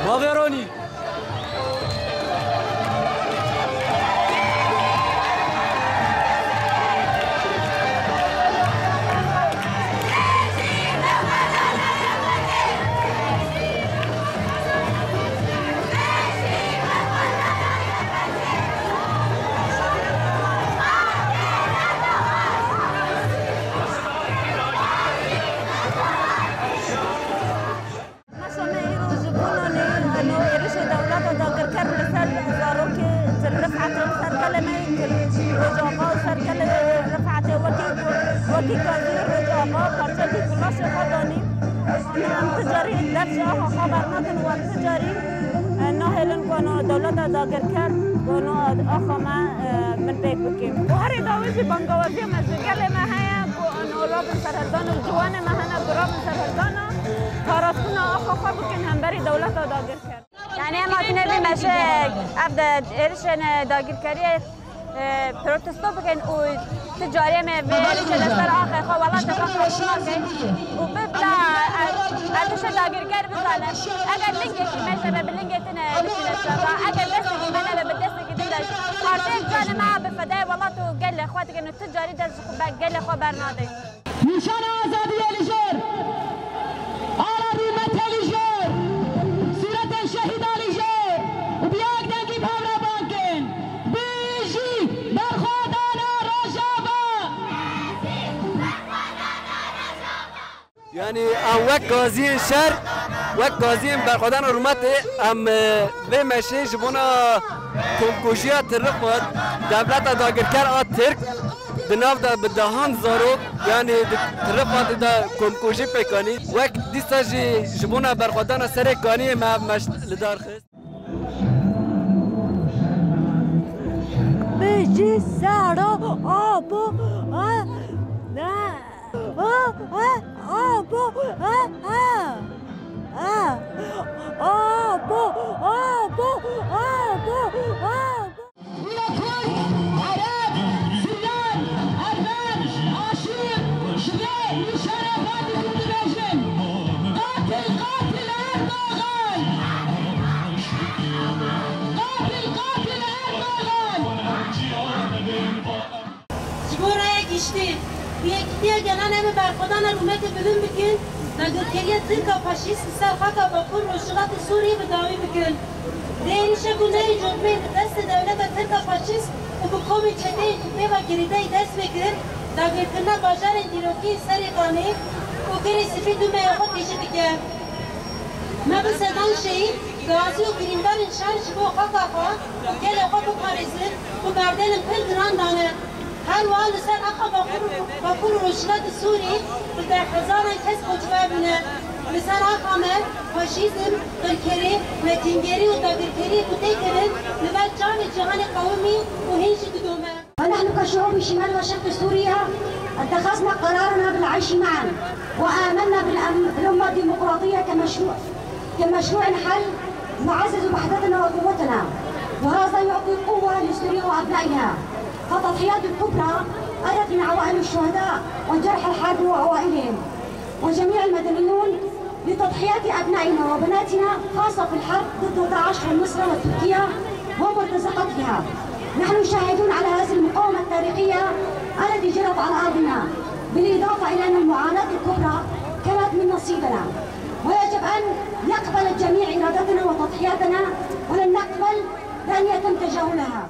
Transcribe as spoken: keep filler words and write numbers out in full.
Bavê Ronî. Meşa me îro ji bo nanê, eno êrişê dewleta dagirker li ser zarokê, li Rifetê, li ser gelê me, Rojava, li ser gelê Rifetê wekî, wekî Gazî, Rojava, parçekî ku laşê xwe danî. Em ti carî dev ji axa xwe bernakin û em ti carî, e, nahêlin ku eno dewleta dagirker ku eno axa me, e, binpêk bike. Û herî dawî jî bangawaziya me ji gelê me heye ku eno rabin serhildana û ciwanê me hene ku rabin serhildana. Parastina axa xwe bikin hemberî dewleta dagirker. Yani em hatine vî meşe ev de êrişên dagirkeriyê, e, protesto bikin û ti cariyê me vê êrişê li ser axê xwe, welatê xwe qebûl nakin û bi bila erdişê dagirker bizane. Eger lingekî me jebe bi lingê tine bişîne şeva, eger destekî me nebe bi destekî din de partiyê bizane me bi fedayê welat û gelê xwe dikin û ti carî dest ji xwe be-, gelê xwe bernadin. Nîşana azadiyê li jêr, ala rûmetê li jêr, sûretên şehîda li jêr û bi yek dengî bi hev re bang kin. Bijî berxwedana Rojava! Yanî em wek gaziyên şer, wek gaziyên berxwedana rûmetê em, e, vê meşê ji bona komkujiya Tirifat, dewleta dagirker a Tirk, di nav de bi dehan zarok, yanî di Tirifatê de komkujî pêk anî. Wek dîsa jî ji bona berxwedana serê kaniyê me ev meş li dar xist. Bijî sera abo, a, a, a, abo, a, a, a, abo, abo, abo, abo. Wî ye Kurd, Ereb, Suryan, Ermen, Aşîr, ji vê nîşana xwe dibin dibêjin, Qatil, qatil Erdogan! Qatil, qatil Erdogan! Ji bo raya giştî, bi yekîtiya gelan em ê berxwedana rûmetê bilind bikin, dagirkeriya Tirka faşîst li ser xaka Bakur Rojhilatê Sûriyê bi dawî bikin. Vê êrişê ku neyê cotmeyê di destê dewleta Tirka faşîst û bi komê çeteyên ku pê ve girêdayî dest pê kir, dagirkirina bajarên dîrokî Serê Kanê û Girê Spî dûmeyê xwe tîjî dike. Me bi sedan şehîd, gazî û birîndarên şer ji bo xaka xwe û gelê xwe biparêzin û berdêlên pir giran dane. Her wiha li ser axa Bakur, Bakur û Rojhilatê Sûrî bi dehhezaran kes koçber bûne. Li ser axa me faşîzm, qirkerî, metîngerî û dagirkeriyê ku tê kirin li ber çavê cîhanê qewimî û hîn jî didome. ونحن كشعوب شمال وشرق سوريا اتخذنا قرارنا بالعيش معا، وآمنا بالأم-، بالأمة الديمقراطية كمشروع، كمشروع حل يعزز وحدتنا وقوتنا، وهذا يعطي قوة لسوريا وأبنائها. فالتضحيات الكبرى أتت من عوائل الشهداء وجرحى الحرب وعوائلهم. وجميع المدنيون لتضحيات أبنائنا وبناتنا، خاصة في الحرب ضد داعش والنصرة وتركيا ومرتزقتها. نحن شاهدون على هذه المقاومة التاريخية التي جرت على أرضنا، بالإضافة إلى أن المعاناة الكبرى كانت من نصيبنا، ويجب أن يقبل الجميع إرادتنا وتضحياتنا، ولن نقبل بأن يتم تجاهلها.